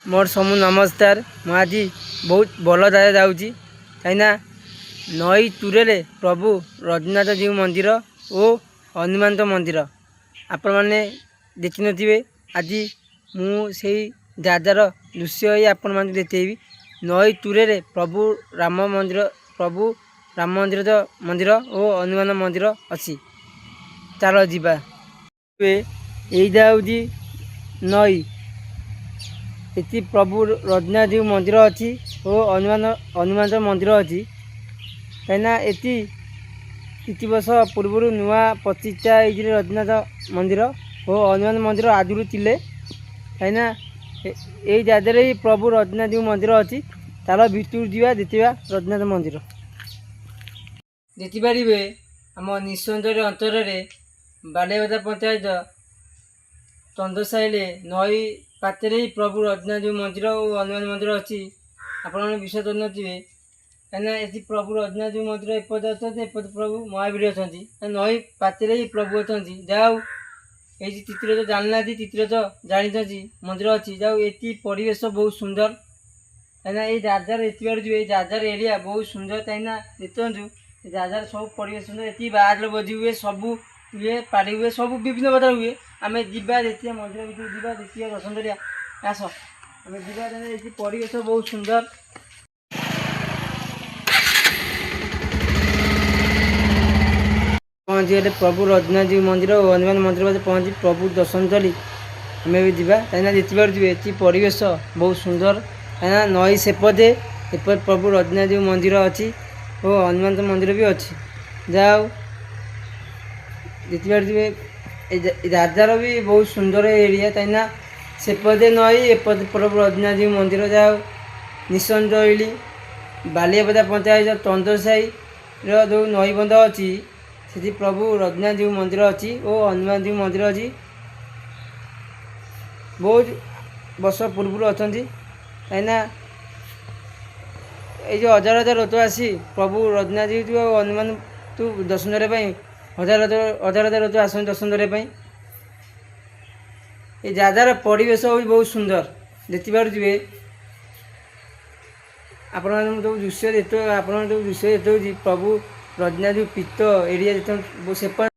ମୋର ସବୁ ନମସ୍କାର। ମୁଁ ଆଜି ବହୁତ ଭଲ ଜାଗା ଯାଉଛି, କାହିଁକିନା ନଈ ତୂରରେ ପ୍ରଭୁ ରଘୁନାଥ ଜୀଉ ମନ୍ଦିର ଓ ହନୁମାନଙ୍କ ମନ୍ଦିର ଆପଣମାନେ ଦେଖିନଥିବେ। ଆଜି ମୁଁ ସେଇ ଜାଗାର ଦୃଶ୍ୟ ହେଇ ଆପଣମାନଙ୍କୁ ଦେଖେଇବି। ନଈ ତୂରରେ ପ୍ରଭୁ ରାମ ମନ୍ଦିର, ପ୍ରଭୁ ରାମ ମନ୍ଦିର ମନ୍ଦିର ଓ ହନୁମାନ ମନ୍ଦିର ଅଛି। ଚାଲ ଯିବା। ଏଇଟା ହେଉଛି ନଈ। ଏଠି ପ୍ରଭୁ ରଘୁନାଥଜୀଉ ମନ୍ଦିର ଅଛି ଓ ହନୁମାନଙ୍କ ମନ୍ଦିର ଅଛି, କାହିଁକିନା ଏଠି କିଛି ବର୍ଷ ପୂର୍ବରୁ ନୂଆ ପ୍ରତିଷ୍ଠା ହେଇଥିଲେ ରଘୁନାଥ ମନ୍ଦିର ଓ ହନୁମାନ ମନ୍ଦିର। ଆଗରୁ ଥିଲେ, କାହିଁକିନା ଏଇ ଜାଗାରେ ହିଁ ପ୍ରଭୁ ରଘୁନାଥଜୀଉ ମନ୍ଦିର ଅଛି। ତାର ଭିତରକୁ ଯିବା, ଦେଖିବା ରଘୁନାଥ ମନ୍ଦିର। ଦେଖିପାରିବେ, ଆମ ନିଃସନ୍ଦର ଅଞ୍ଚଳରେ ବାଲିଆପଦା ପଞ୍ଚାୟତ ଚନ୍ଦସାହିରେ ନଈ ପାଖରେ ହିଁ ପ୍ରଭୁ ରଘୁନାଥଜୀଉ ମନ୍ଦିର ଓ ହନୁମାନ ମନ୍ଦିର ଅଛି। ଆପଣମାନେ ବିଶ୍ୱାସ କରିନଥିବେ, କାହିଁକିନା ଏଠି ପ୍ରଭୁ ରଘୁନାଥଜୀଉ ମନ୍ଦିର ଏପଟେ ଅଛନ୍ତି, ଏପଟେ ପ୍ରଭୁ ମହାବୀର ଅଛନ୍ତି। ନଈ ପାଖରେ ହିଁ ପ୍ରଭୁ ଅଛନ୍ତି। ଯାହା ହଉ, ଏଇଠି ତିତିରଜ ଜାଣିନାହାନ୍ତି, ତିତିରଜ ଜାଣିଛନ୍ତି ମନ୍ଦିର ଅଛି। ଯାଉ, ଏଠି ପରିବେଶ ବହୁତ ସୁନ୍ଦର, କାହିଁକିନା ଏଇ ଜାଗାରେ ଦେଖିପାରୁଥିବେ, ଏଇ ଜାଗାର ଏରିଆ ବହୁତ ସୁନ୍ଦର। କାହିଁକିନା ଦେଖନ୍ତୁ, ଏ ଜାଗାରେ ସବୁ ପରିବେଶ ସୁନ୍ଦର। ଏଠି ବାହାଘର ଭୋଜି ହୁଏ, ସବୁ ହୁଏ, ପାଳି ହୁଏ, ସବୁ ବିଭିନ୍ନ ପ୍ରକାର ହୁଏ। ଆମେ ଯିବା, ଦେଖିବା, ମନ୍ଦିର ଭିତରକୁ ଯିବା, ଦେଖିବା, ଦର୍ଶନ କରିବା। ଆସ, ଆମେ ଯିବା। ଏଠି ପରିବେଶ ବହୁତ ସୁନ୍ଦର। ପହଞ୍ଚିଗଲେ ପ୍ରଭୁ ରଘୁନାଥଜୀଉ ମନ୍ଦିର ଓ ହନୁମାନ ମନ୍ଦିର ପାଖରେ ପହଞ୍ଚି ପ୍ରଭୁ ଦର୍ଶନ କରି ଆମେ ବି ଯିବା। କାହିଁକିନା ଦେଖିପାରୁଥିବେ, ଏଠି ପରିବେଶ ବହୁତ ସୁନ୍ଦର, କାହିଁକିନା ନଈ ସେପଟେ, ଏପଟେ ପ୍ରଭୁ ରଘୁନାଥଜୀଉ ମନ୍ଦିର ଅଛି ଓ ହନୁମାନ ମନ୍ଦିର ବି ଅଛି। ଯାହା ହଉ, ଦେଖିପାରୁଥିବେ, ଏ ଜାଗାର ବି ବହୁତ ସୁନ୍ଦର ଏରିଆ, କାହିଁକିନା ସେପଟେ ନଈ, ଏପଟେ ପ୍ରଭୁ ରଘୁନାଥଜୀଉ ମନ୍ଦିର। ଯାହା ହଉ, ନିଶନ୍ଦଇଳି ବାଲିଆପଦା ପଞ୍ଚାୟତ ଚନ୍ଦ୍ରସାହିର ଯେଉଁ ନଈବନ୍ଧ ଅଛି, ସେଠି ପ୍ରଭୁ ରଘୁନାଥଜୀଉ ମନ୍ଦିର ଅଛି ଓ ହନୁମାନଜୀଉ ମନ୍ଦିର ଅଛି। ବହୁତ ବର୍ଷ ପୂର୍ବରୁ ଅଛନ୍ତି, କାହିଁକିନା ଏଇ ଯେଉଁ ହଜାର ହଜାର ଲୋକ ଆସି ପ୍ରଭୁ ରଘୁନାଥଜୀଉ ଆଉ ହନୁମାନଙ୍କୁ ଦର୍ଶନ କରିବା ପାଇଁ, ହଜାର ହଜାର ହଜାର ହଜାର ଲୋକ ଆସନ୍ତି ଦର୍ଶନ କରିବା ପାଇଁ। ଏ ଜାଗାର ପରିବେଶ ବି ବହୁତ ସୁନ୍ଦର। ଦେଖିପାରୁଥିବେ ଆପଣମାନଙ୍କୁ ଯେଉଁ ଦୃଶ୍ୟ ଦେଖ, ଆପଣଙ୍କୁ ଯେଉଁ ଦୃଶ୍ୟ ଦେଖାଉଛି, ପ୍ରଭୁ ରଘୁନାଥଜୀଉ ପୀଠ ଏରିଆ ଯେତେ ସେପଟେ